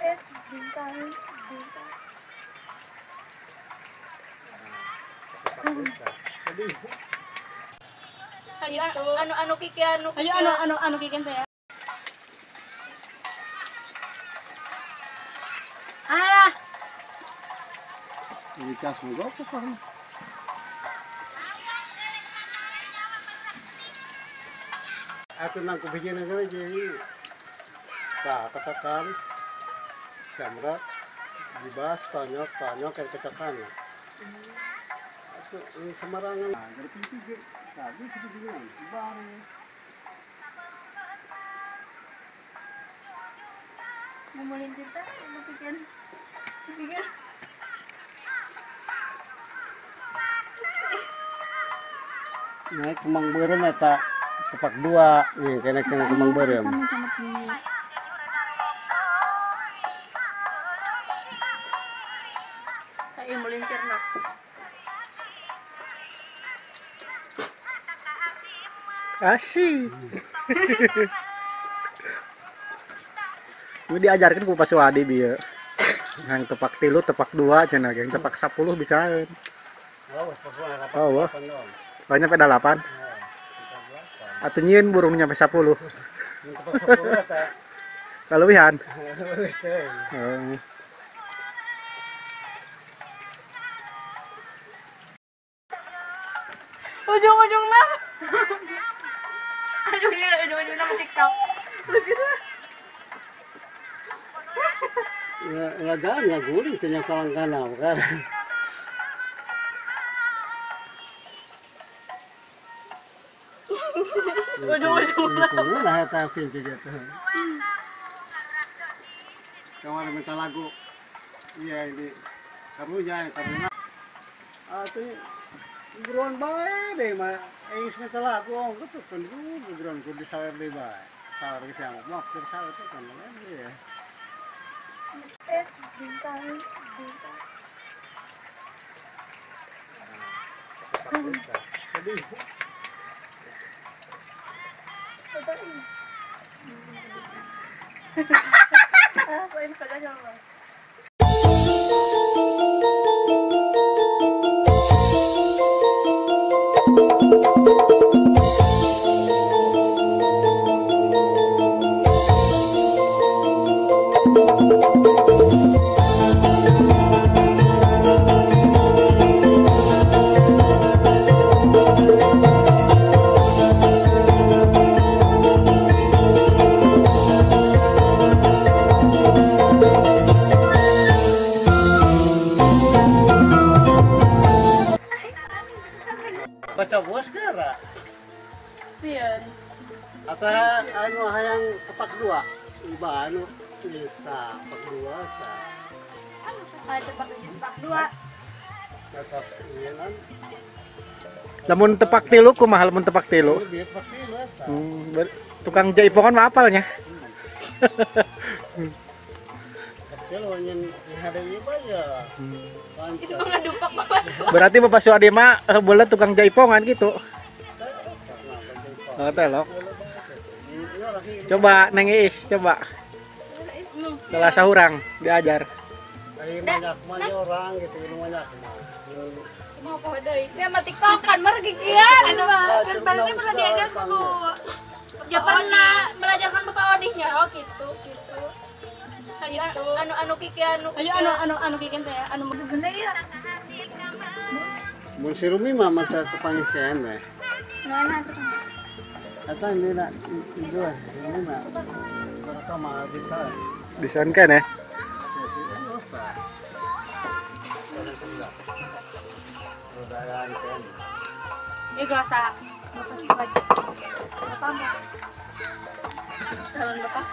Bintang, bintang. Ayo anu anu kiki anu. Ayo anu anu anu kiki saya. Ah. Ini kas mau apa kan? Atau nang kebijian aja jadi. Nah, katakan jamret dibahas tanyok tanyok kayak katakan. Atau ini semarangan. Nah, dari pintu tadi kebijian baru. Ngomongin cerita, mau pikir, pikir. Naik kemang berem eta tepak dua, nih kena kena kemang berem. Kayak melintir nak. Asik. Gue diajarkan ku Pak Suwadi bieu. Yang tepak tilu, tepak dua, cenah yang tepak 10 bisa. Oh, wah. Oh, nyampe 8. Atau nyieun burung nyampe 10. Kaluwihan. Heeh. Ujung-ujung nah. Ujung-ujung nama TikTok. Begitu. Nggak nggak guling punya kalangkana bukan. Ujung-ujung lah tapi gitu. Kamu minta lagu. Iya ini karunya karunya. Ah tuh buruan bae deh mah. Aing minta lagu oh gitu kan buruan kudu sawer deui bae. Sawer geus yang mah keur sawer teh kan ya. Bintang, bintang. Baca bos kira. Sieun. Atau anu hayang tepak dua. Iba anu kita tepak dua sa. Saya tepak tepak dua. Tetap ieu nan. Lamun tepak tilu kumaha lamun tepak tilu? Tepak tilu eta. Tukang jaipongan mah apalnya. Berarti Bapak Suwadi mah boleh tukang jaipongan gitu. Oh, telok. Coba Neng Iis, coba. Salah sahurang diajar. Banyak orang gitu, banyak. Mau kode. Saya mah TikTokan mer gigian. Kan berarti pernah diajar ku. Ya pernah melajarkan Bapak Odihnya. Oh gitu, gitu. Ayo anu anu kiki anu. Ayo anu anu anu kiki teh anu sebenarnya ya. Mun si Rumi mah masa kepangisian we. Mana Atau ini nak dua, ini mah mereka mah bisa. Bisa kan ya? Ini gelas bapak Suwadi. Bapak mau. Calon bapak.